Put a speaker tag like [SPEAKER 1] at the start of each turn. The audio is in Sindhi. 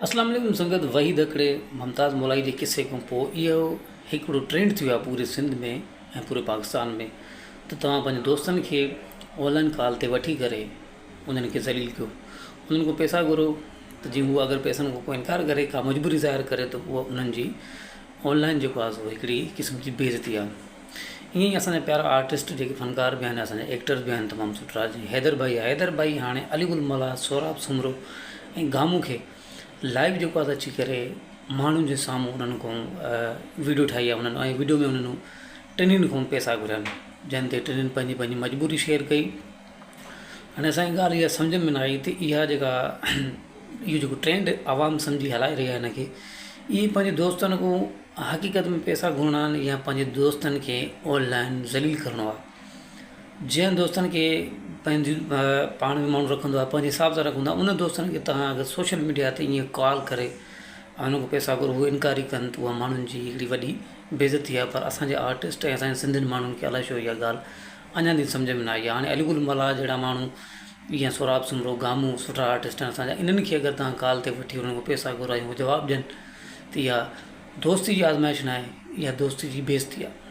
[SPEAKER 1] اسلام عليڪم سنگت وحيد هڪڙي ممتاز مولائي جي قصي کان پوء اهو هڪڙو ٽرينڊ ٿي ويو آهي پوري سنڌ ۾ ۽ پوري پاڪستان ۾ ته توهان پنهنجي دوستن کي آن لائن ڪال تي وٺي ڪري انهن کي ذليل ڪيو انهن کان پئسا گهرو ته جي هو اگر پئسن کان ڪو انڪار ڪري ڪا مجبوري ظاهر ڪري ته اها انهن جي آن لائن جيڪو آهي سو هڪڙي قسم جي بي عزتي آهي ائين ئي اسان جا پيارا آرٽسٽ جيڪي فنڪار به آهن اسان جا ايڪٽر به آهن تمام سٺا جيئن حيدر ڀائي آهي حيدر ڀائي هاڻي علي گل ملاح سهراب سومرو ۽ گامون کي لائيو جيڪو آهي اچي ڪري ماڻهن جي سامهون انهن کان ويڊيو ٺاهي آهي انهن ۽ ويڊيو ۾ انهن ٽنهي کان پئسا گهريا آهن جنهن تي ٽنهي پنهنجي پنهنجي مجبوري شيئر ڪئي هاڻي اسان کي ڳالهه اها سمجهه ۾ نه آئي ته اها جيڪا اهو جيڪو ٽرينڊ عوام سمجهي هلائي رهي آهي هن کي اهي پنهنجي دوستن کان حقيقت ۾ پئسا گهرڻا آهن يا پنهنجي دوستن کي آن لائن ذليل ڪرڻو آهي جنهن دوستن کي پنهنجي پاڻ ۾ ماڻهو رکندو آهي پنهنجي حساب سان رکندو آهي ان دوستن کي توهان اگر سوشل ميڊيا تي ائين ڪال ڪري ۽ ان کان پئسا گهرو هو انڪاري ڪن ته اها ماڻهن جي هڪڙي وڏي بيعزتي آهي پر اسانجي آرٽسٽ ۽ اسانجي سنڌين ماڻهن کي الائي ڇو اها ڳالهه اڃا تائين سمجهه ۾ نه آئي آهي هاڻي علي گل ملاح جهڙا ماڻهو يا سهراب سومرو گامون سٺا آرٽسٽ آهن اسانجا انهن کي اگر توهان ڪال تي وٺي انهن کان پئسا گهرايون جواب ڏين ته اها دوستي جي آزمائش ناهي اها دوستي جي بيعزتي آهي.